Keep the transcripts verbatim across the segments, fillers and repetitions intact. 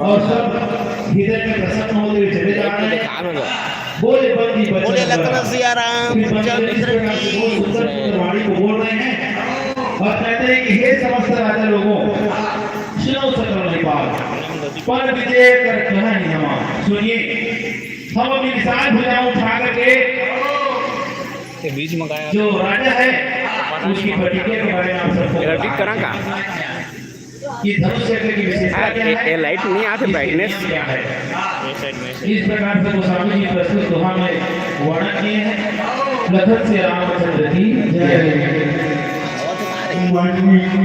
और सब हृदय में प्रसन्न होते हुए चले जा रहे हैं। बोले बंदी बचन बोले लखन सिया राम, फिर बंदी चल इस प्रकार से बहुत सुंदर सुंदर वाणी को बोल रहे हैं और कहते हैं कि हे समस्त राजा लोगों, सुनो सकल मणिपाल, पर विजय कर कहा निगमा। सुनिए, हम अपनी विशाल भुजाएं उठा करके ये बीच में गाया जो राजा है, उसकी प्रतिज्ञा के बारे में आप सबको ये बीच करा का? कि धनुष चक्र की विशेषता क्या है? ये लाइट नहीं आते, ब्राइटनेस क्या है? इस प्रकार से गोस्वामी जी प्रस्तुत दोहा में वर्णन किए हैं। लखन से रामचंद्र की जय। मन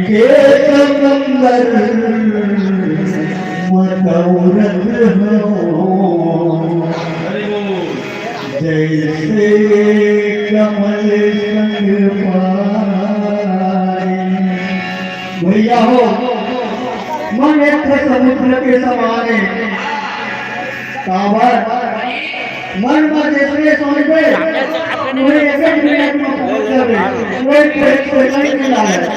के समंदर मतौरत हो, जैसे कमल संग पानी। भैया हो, मन एक ठे समुद्र के समान है। काबर? मन में जैसे सोचबे, वो एक एक मिनट में पहुंच जाबे, वो एक एक सेकंड में आ जाए।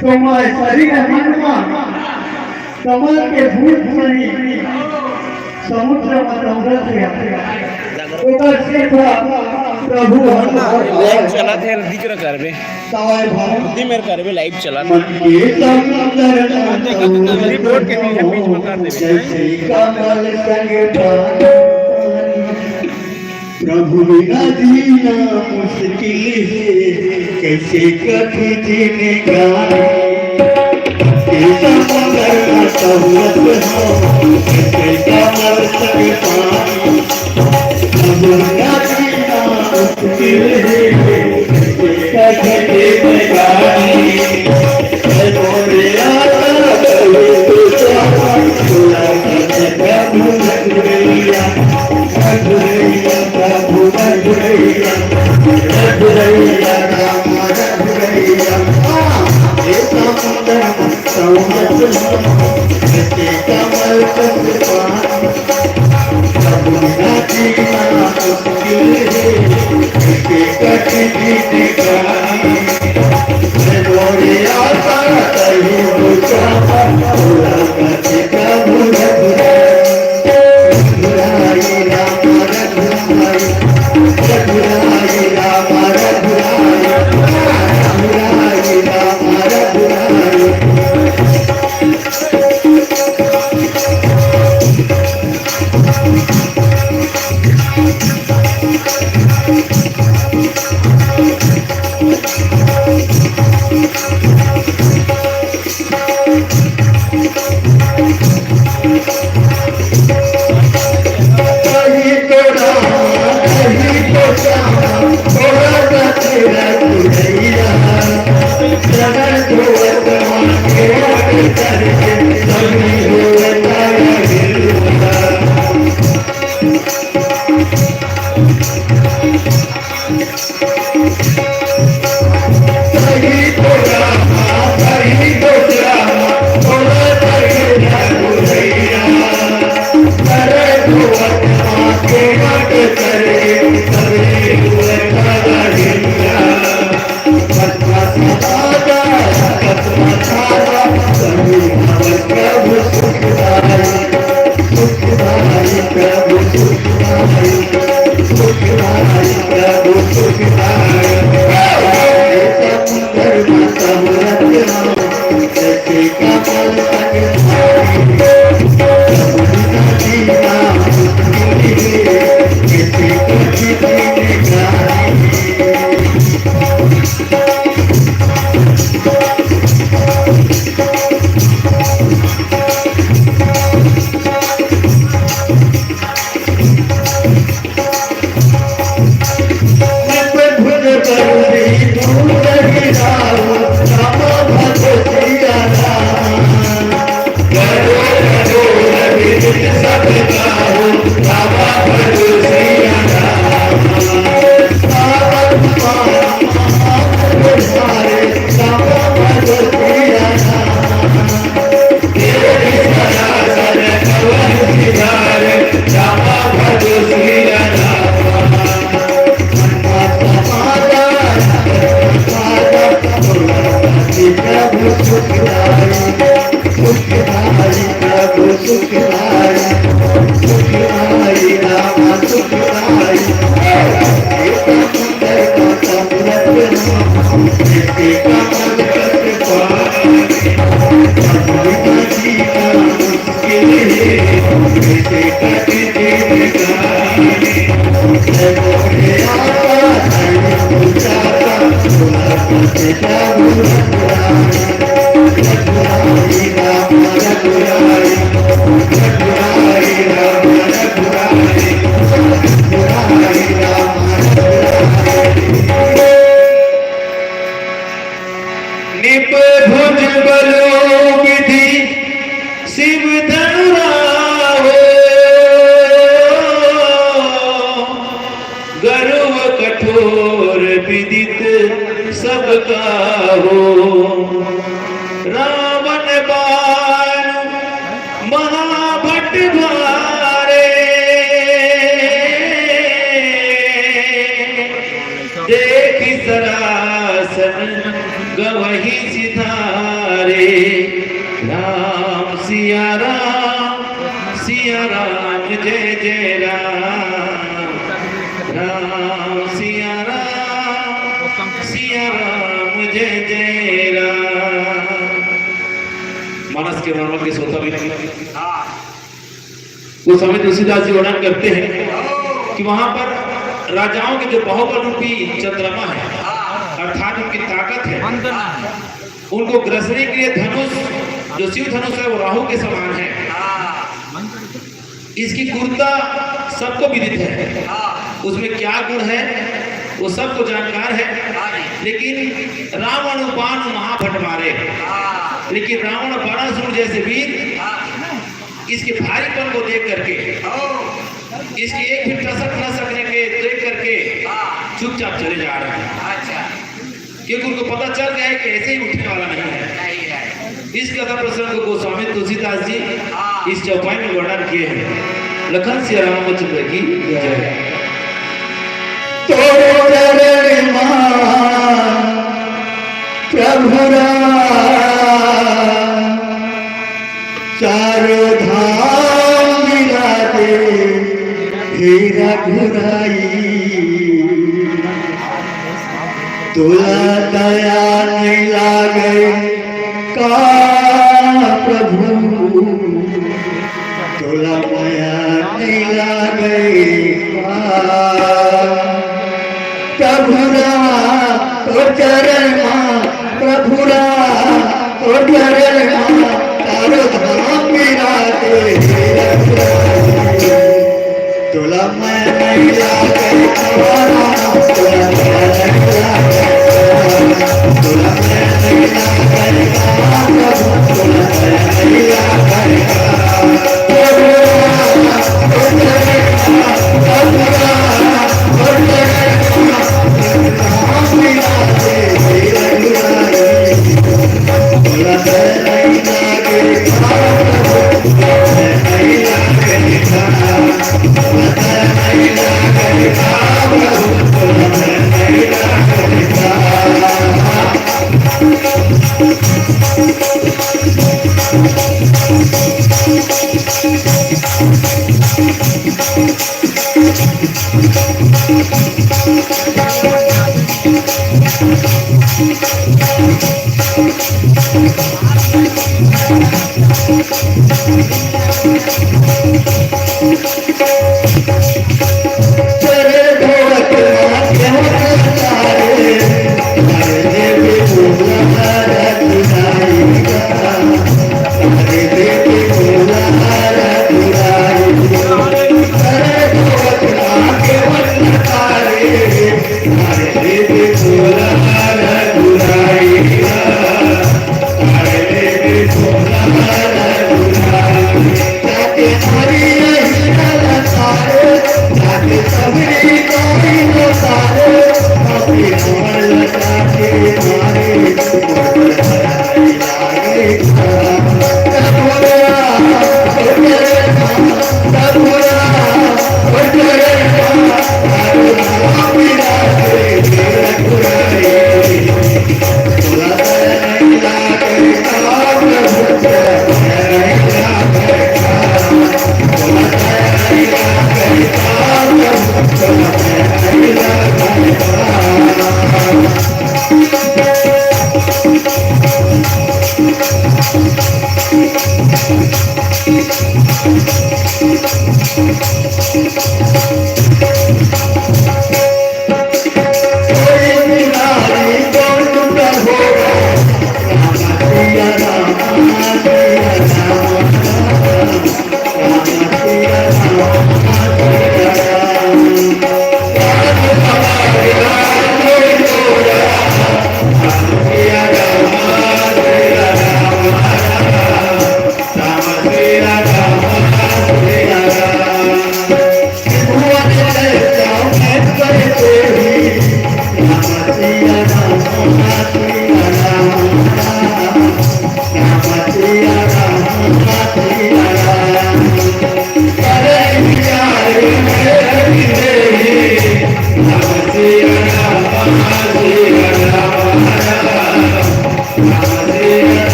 तो मैं शरीर मन में कमल के फूल सही समुद्र में तौरत हे। ओकर सिर्फ प्रभु हम लाइव चलत हे, दिख रहा करबे। तवाय भाव हिंदी में करबे, लाइव चलत। मन के समुद्र में तौरत रिपोर्ट के बीच में कर देबे। जैसे कमल संग पानी। प्रभु बिना जीना मुश्किल हे, कैसे कटी जिंदगानी। कैसा मगर सहूलत हो, कैसे कमल संग पानी। प्रभु बिना जीना मुश्किल हे, कैसे कटी जिंदगानी। निप भुज बलो विधि शिव धनुरावो। गर्व कठोर विदित सबका हो। रावण बाण महाभट भारे। देखि सरासन गवहि सिधारे। राम सिया राम, सिया राम जय जय राम। राम सिया राम, सिया राम जय जय राम। मानस के वर्णन के श्रोता भी गोस्वामी तुलसीदास जी वर्णन करते हैं कि वहां पर राजाओं के जो बाहुबल रूपी चंद्रमा है, अर्थात उनकी ताकत है, उनको ग्रसने के लिए धनुष, जो शिव धनुष है, वो राहु के समान है। इसकी क्रूरता सबको विदित है, उसमें क्या गुण है, वो सबको जानकार है। लेकिन रावण बाण महाभट मारे, लेकिन रावण बाणासुर जैसे वीर इसके भारीपन को देख करके, इसके एक भी टसक न सकने के देख करके चुपचाप चले जा रहे हैं। क्योंकि उनको पता चल गया है कि ऐसे ही उठने वाला नहीं है। इस कथा प्रसंग को गोस्वामी तुलसीदास जी इस चौपाई में वर्णन किए हैं। लखन सिया रामचंद्र की जय। तोरे चरण मा प्रभु राम, चारों धाम विराजे हे रघुराई। तोला दया नहीं लागे का प्रभु, तोला मया नहीं लागे का प्रभु राम, तो चरण मा प्रभु राम, तो चरण मा तारो धाम विराजे। तोला मया नहीं लागे का, तोला मया नहीं लागे का, तोला मया नहीं लागे का, प्रभु तोला मया नहीं लागे का।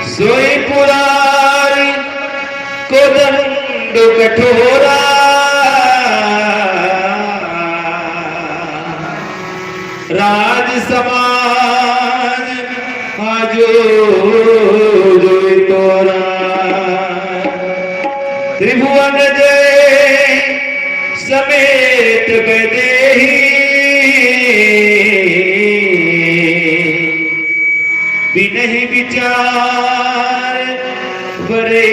सोई पुरारी कोदंड कठोरा, राज समाज आजो जोई तोरा। त्रिभुवन जय समेत वैदेही, बिनहि विचार बरई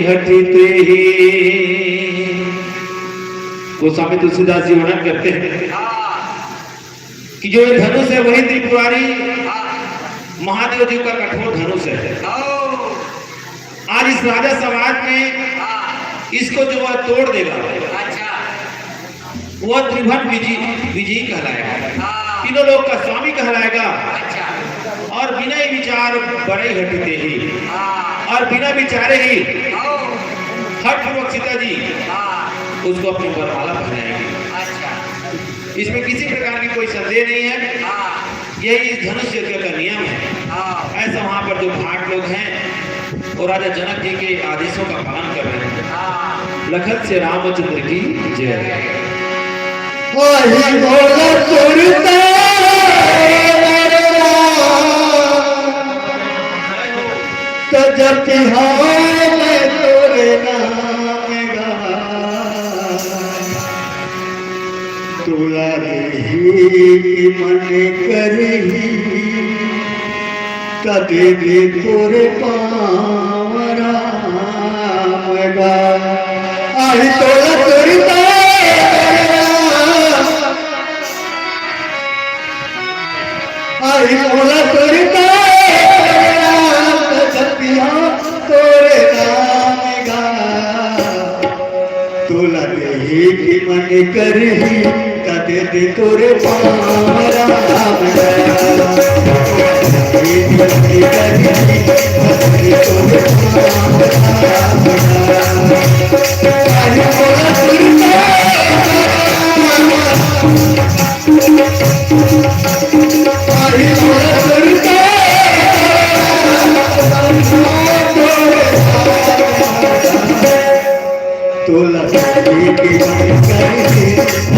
हटित ही। गोस्वामी तुलसीदास जी वर्णन करते हैं कि जो ये धनुष है, वही त्रिपुरारी महादेव जी का कठोर धनुष है। आज इस राजा समाज में इसको जो वह तोड़ देगा, अच्छा। वह त्रिभुवन विजय, विजयी कहलाएगा। हाँ। तीनों लोक का स्वामी कहलाएगा। अच्छा। और बिना ही विचार बरई हटित ही, हाँ। और बिना विचारे ही, हाँ। हठपूर्वक सीता जी, हाँ। उसको अपनी वरमाला पहनाएगी। अच्छा। इसमें किसी प्रकार की कोई संदेह नहीं है। हाँ। यही इस धनुष यज्ञ का नियम है। हाँ। ऐसा वहाँ पर जो भाट लोग हैं, वो राजा जनक जी के आदेशों का पालन कर रहे हैं। हाँ। लखन से रामचंद्र की जय। वही बोला सुरता, तो जब तिहार में तोरे नाम गा। तोला देही के मन करही, कदे दे तोरे पाँव राम गा। आही तोला तोरी पाँव, आही तोला तोरी पाँव, सतिया तोरे नाम गा। तोला देहे के मन करही, त दे दे तोरे पाँव राम। तोला देखे के मन करही,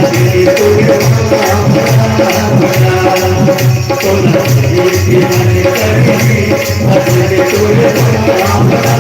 अरे तोरे पाँव राम। तोला देखे के मन करही, अरे तोरे पाँव राम।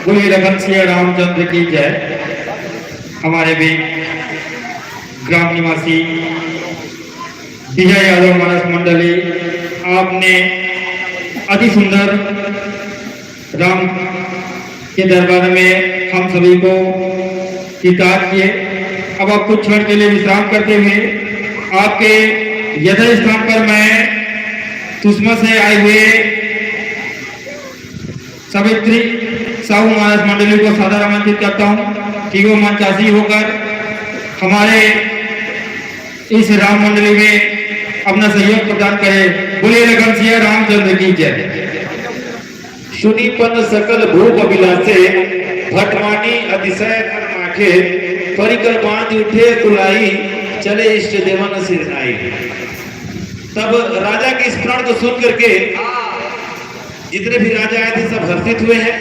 बोलिए लखन सिया रामचंद्र की जय। हमारे भी ग्राम निवासी विजय यादव मानस मंडली, आपने अति सुंदर राम के दरबार में हम सभी को कृतार्थ किए। अब आप कुछ क्षण के लिए विश्राम करते हुए आपके यथा स्थान पर मैं सुषमा से आए हुए सावित्री साहू महाराज मंडली को सादर आमंत्रित करता हूँ कि वो मंचासी होकर हमारे इस राम मंडली में अपना सहयोग प्रदान करें। बोलिए लखन सिया रामचंद्र की जय। सुनी पन सकल भूप अभिलाषे, भटमानी अतिशय मन माखे, परिकर बांध उठे कुलाई, चले इष्ट देवन सिरनाई। तब राजा के इस प्रण को सुन करके जितने भी राजा आए थे, सब हर्षित हुए हैं,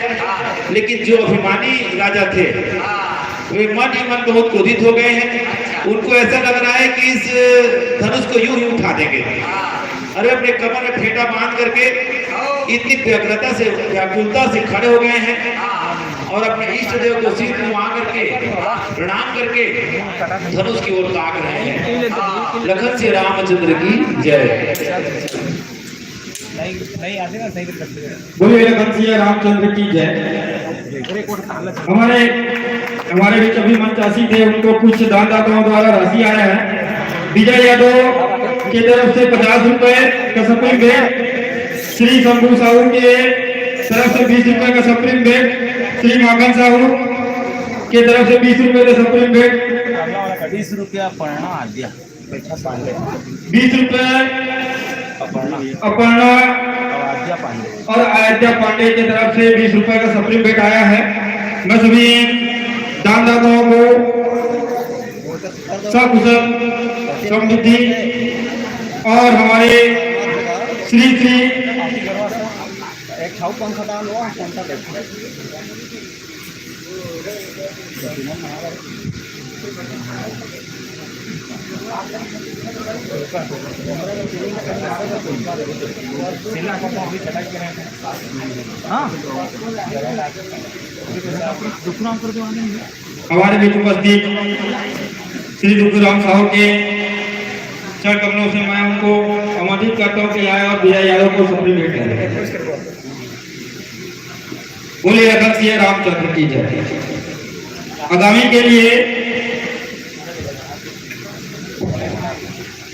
लेकिन जो अभिमानी राजा थे, वे मन ही मन बहुत क्रोधित हो गए हैं। उनको ऐसा लग रहा है कि इस धनुष को यूं ही उठा देंगे। अरे, अपने कमर में फेंटा बांध करके इतनी व्यग्रता से, व्याकुलता से खड़े हो गए हैं और अपने इष्ट देव को सिर मुआ करके, प्रणाम करके धनुष की ओर ताक रहे हैं। लखन सिया रामचंद्र की जय। बोलिए लखन सिया रामचंद्र की जय। हमारे हमारे बीच अभी मंचासी थे, उनको कुछ दानदाताओं द्वारा राशि आया है। विजय यादव के तरफ से पचास रुपए का सुप्रीम भेंट, श्री शंभू साहू के तरफ से बीस रुपए का सुप्रीम भेंट, श्री माखन साहू के तरफ से बीस रुपए का सुप्रीम भेंट। बीस रुपया पड़ना आद्या। बीस रुपए अपर्णा और आराध्या पांडे की तरफ से बीस रुपए का सुप्रीम भेंट आया है। मैं सभी दानदाताओं को सकुशल समृद्धि और हमारे श्री श्री हाँ। हमारे बीच उपस्थित श्री दुखराम साहू के चरण कमलों से मैं उनको आमंत्रित करता हूँ कि आए और विजय यादव को सप्लीमेंट करें। बोलिए लखन सिया रामचंद्र की जय। आगामी के लिए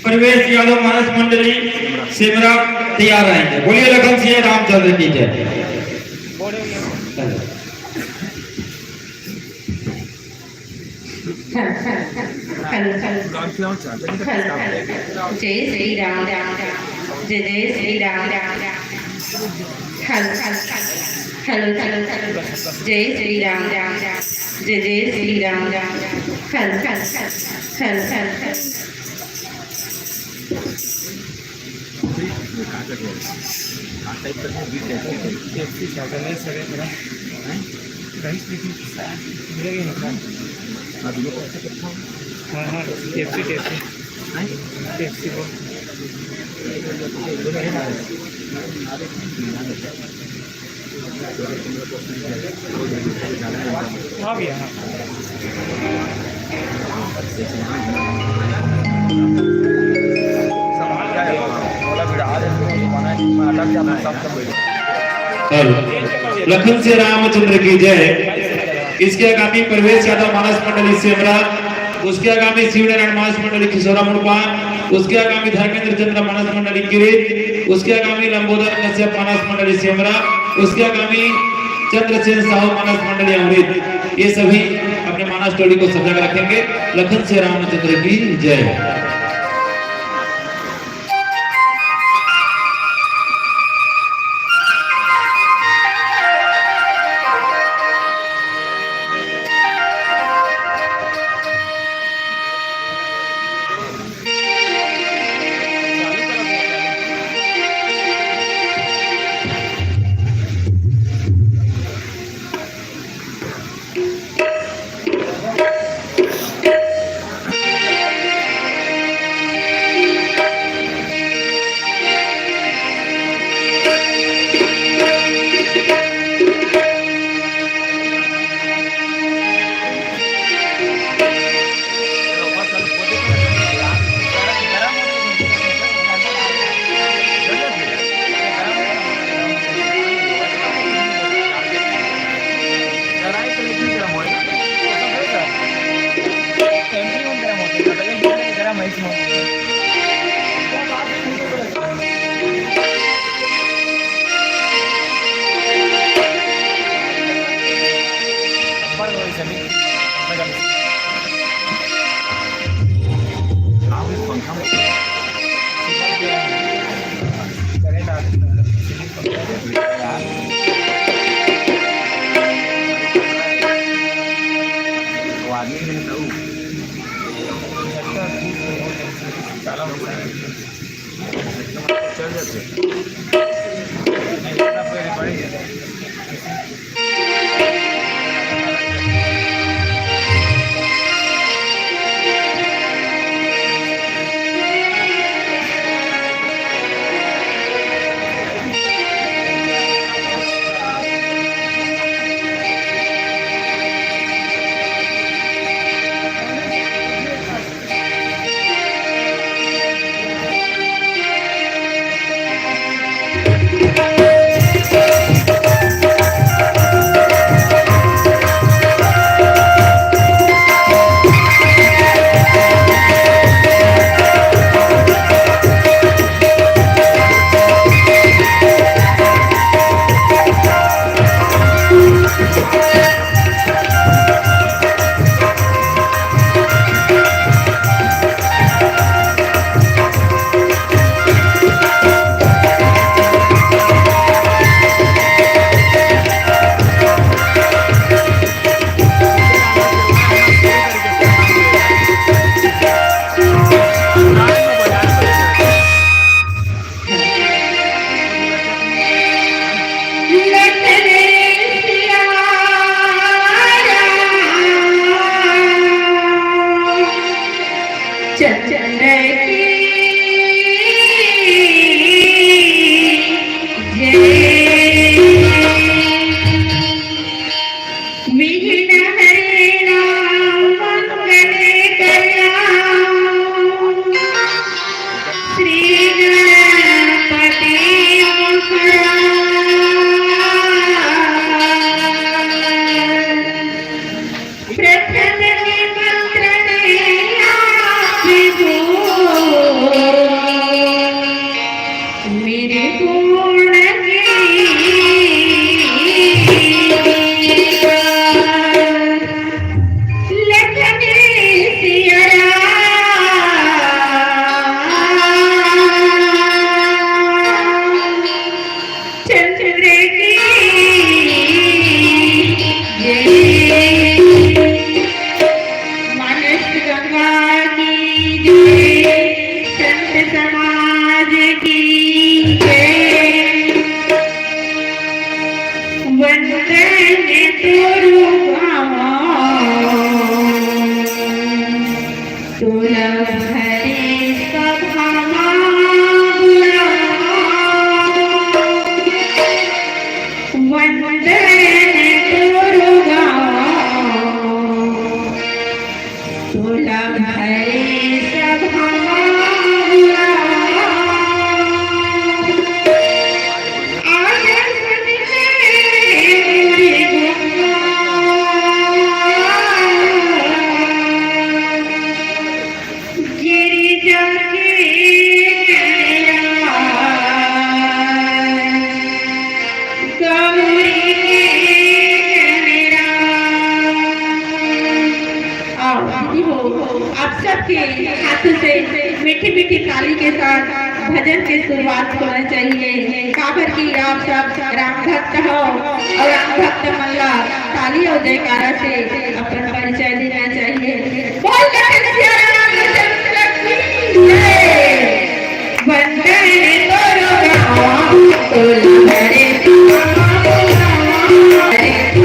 प्रवेश यादव मानस मंडली सेमरा तैयार रहेंगे। बोलिए लखन सिया रामचंद्र की जय। Hello, hello, hello, hello, hello. जय श्री राम, राम, राम। जय जय Shri Ram, Ram, Ram. Hello, hello, hello, hello. जय श्री राम, राम, राम। जय जय Shri Ram, Ram, Ram. Hello, hello, hello, hello, hello. हाँ, टाइप करके बीट है। एफ सी शायद नहीं, सर, है ना? हैं? राइस लेकिन मिलेगा ही नहीं। हाँ, दोनों को ऐसे करता हूँ। हाँ, हाँ, एफ सी, एफ सी। हैं? एफ सी बोल। दोनों है ना? हाँ भैया, हाँ। हेलो। लखन सिया रामचंद्र की जय। इसके आगामी प्रवेश यादव मानस मंडली सेमरा, उसके आगामी शिवनारायण मानस मंडली खिसौरा मुड़पा, उसके आगामी धर्मेंद्र चंद्र मानस मंडली किरीट, उसके आगामी लंबोदर कश्यप मानस मंडली सेमरा, उसके आगामी चंद्रसेन साहू मानस मंडली अमृत। ये सभी अपने मानस टोली को सजा कर रखेंगे। लखन सिया रामचंद्र की जय। चंद्र की जय। विघ्न हरे राम मंगल कल्याण श्री गणपति महाराज। प्रथम निमंत्रण आपको मेरे पूर्ण की। लखन सिया राम। चंद्र की जय। मानस गंगा की जय। संत समाज की जय। वंदन तोर गाँव। तोला भरे सभा मा बुलावा। वंदन तोर गाँव। तोला भरे सभा मा बुलावा। आज सुन के मोर गोहार। गिरिजा के कनेरा, गौरी के कनेरा। आओ, दीदी हो, आप सबके हाथों से मीठी मीठी ताली के साथ भजन की शुरुआत होना चाहिए। काबर कि आप सब राम भक्त हो और राम भक्त मन ला ताली और जयकारा से अपन परिचय देना चाहिए। बोल जय सिया रामचंद्र की जय। वंदन तोरो राम, तोला हरे हरे।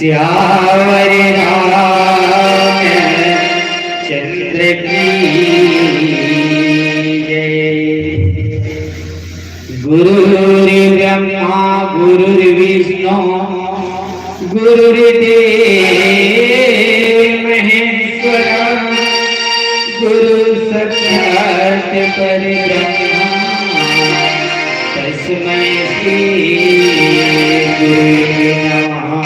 सियावर रामचंद्र की जय। गुरुर्ब्रह्मा गुरुर्विष्णु गुरुर्देव महेश्वर, गुरु साक्षात परब्रह्म, तस्मै श्री गुरुवे नमः।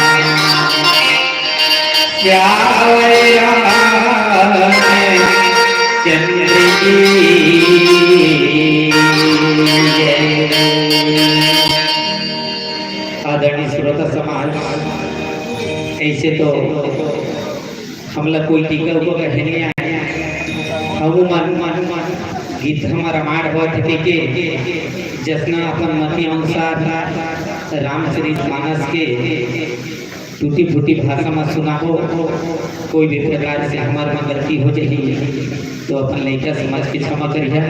सियावर रामचंद्र की जय। आदरणीय श्रोता समाज, ऐसे तो हमला कोई टीका उका कहे नहीं आए, अउ मन मन गीत हमर रामायण होत हे के जसना अपन मति अनुसार रामचरित मानस के टूटी फूटी भाषा में सुनाबो, कोई भी प्रकार से हमर में गलती हो जाही तो अपन लइका समझ के क्षमा करिहा।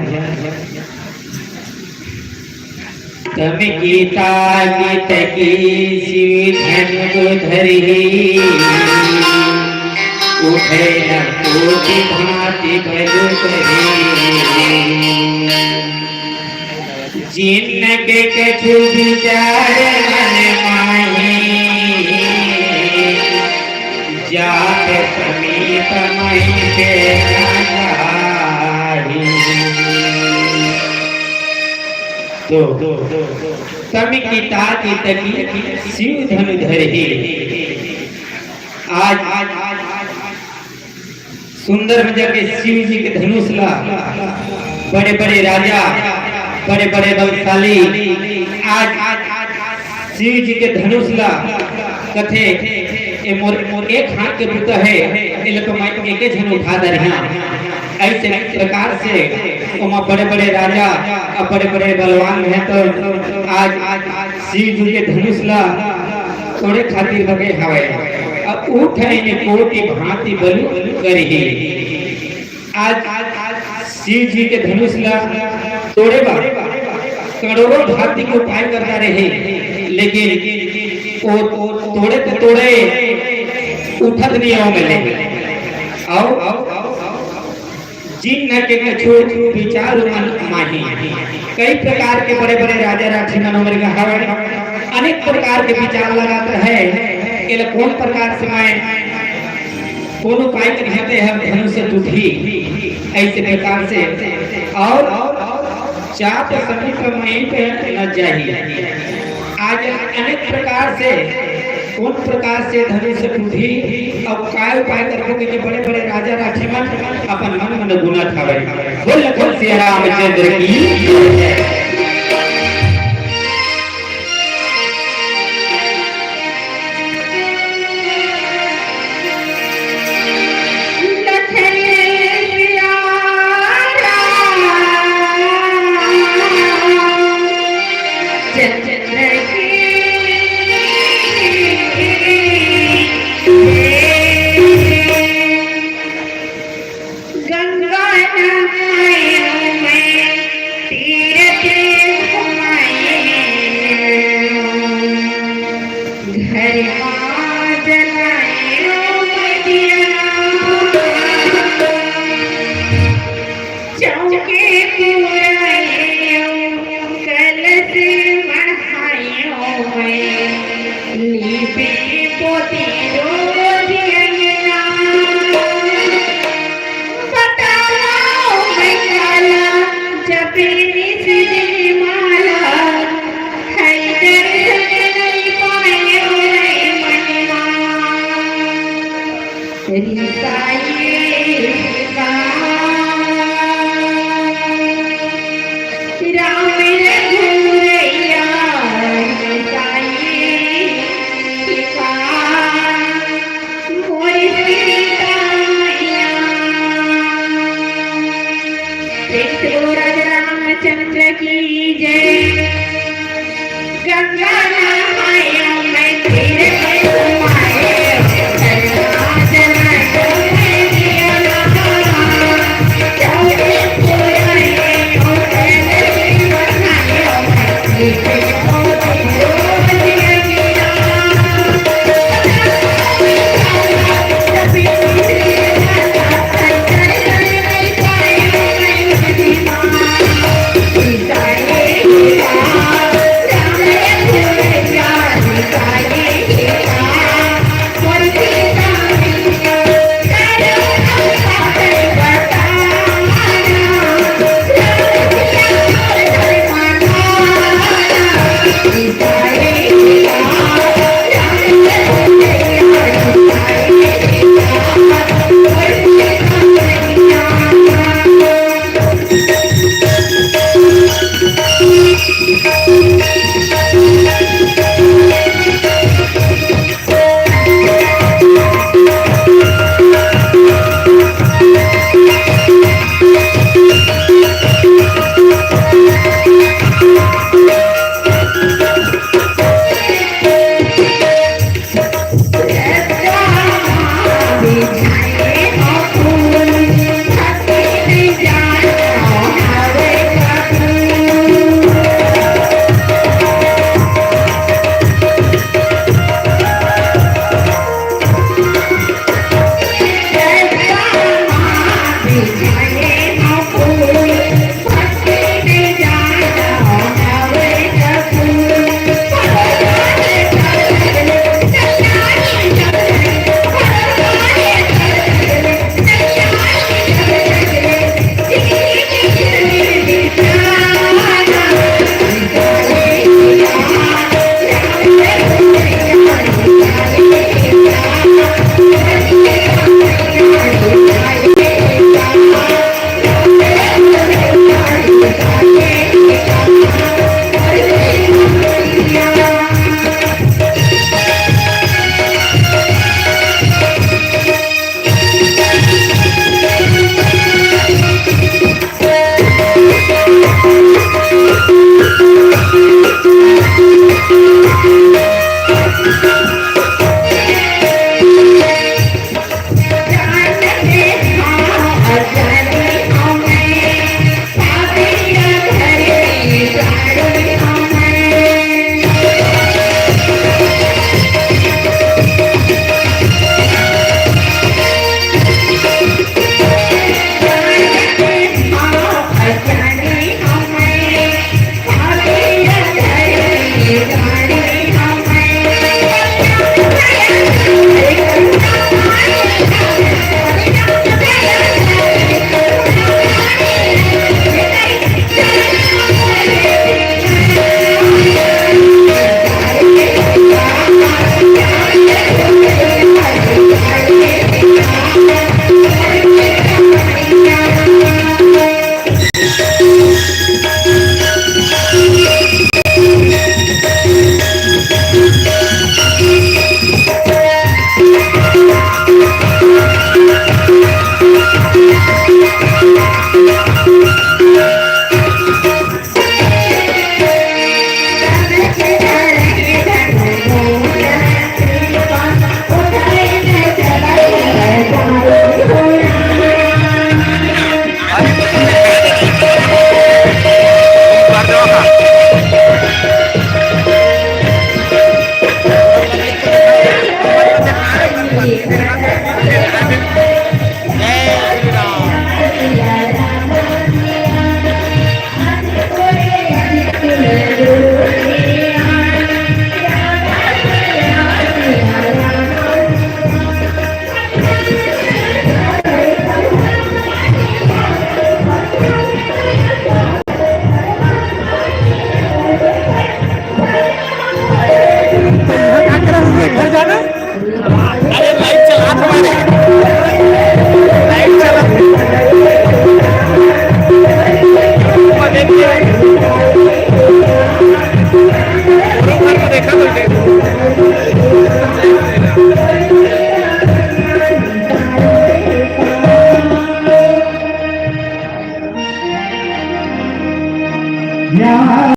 तम कीता की तकी शिव धनु धरही, उठे न कोटि भांति बल करी। जिनके कछु विचार मन माही, जात समीप मही के न जाही। तो तम कीता की तकी शिव धनु धरही। आज सुंदर बन जाके शिव जी के धनुष ला बड़े बड़े राजा, बड़े बड़े बलशाली, आज शिव जी के धनुष ला कथे, "ए मोर, मोर एक हाथ के बुता हे, एला तो मैं एके झन उठा डरिहा।" ऐसे प्रकार से ओमा बड़े बड़े राजा अउ बड़े बड़े बलवान हे, तो आज शिव जी के धनुष ला तोड़े खातिर बगे हवय। अब उठे न कोटि भांति बल करही। आज शिव जी के धनुष ला तोड़े बर करोड़ों भांति के उपाय करता रहे, लेकिन वो तोड़े तो तोड़े, उठत नहीं हो मिले। अउ जिनके कछु विचार मन माही। कई प्रकार के बड़े बड़े राजा राठी मन हमर कहावत, अनेक प्रकार के विचार लगात रहे, एला कौन प्रकार से मैं कोनो उपाय करिहा त हम धनुष टूटही, ऐसे प्रकार से। अउ जात समीप मही के न जाही। आज अनेक प्रकार से, कौन प्रकार से धनुष टूटही अउ काय उपाय करबो के बड़े बड़े राजा राठी मन अपन मन मन गुनत हवय। बोल लखन सिया रामचंद्र की जय। गंगा नहायो मैं तीरथ घुमायो, घर मा जलायो मैं दिया, चौके पुरायो, कलश मढ़ायो मैं, लीपे पोते रोज अंगना। बताओ मैं काला जपे नित दिन माला, है दर्शन नहीं पायो रे मनमा। रिसाई का राम रघुरैया, रिसाई का मोर सीता मैया। प्रेम से बोलो राजा रामचंद्र की जय। गंगा नहाया मैं तीरथ घुमाया, गंगा जल मैं दिया नहाया। चौके पुराने होटल से बनाया मैं, लेकिन वो दिन रोज लगिया।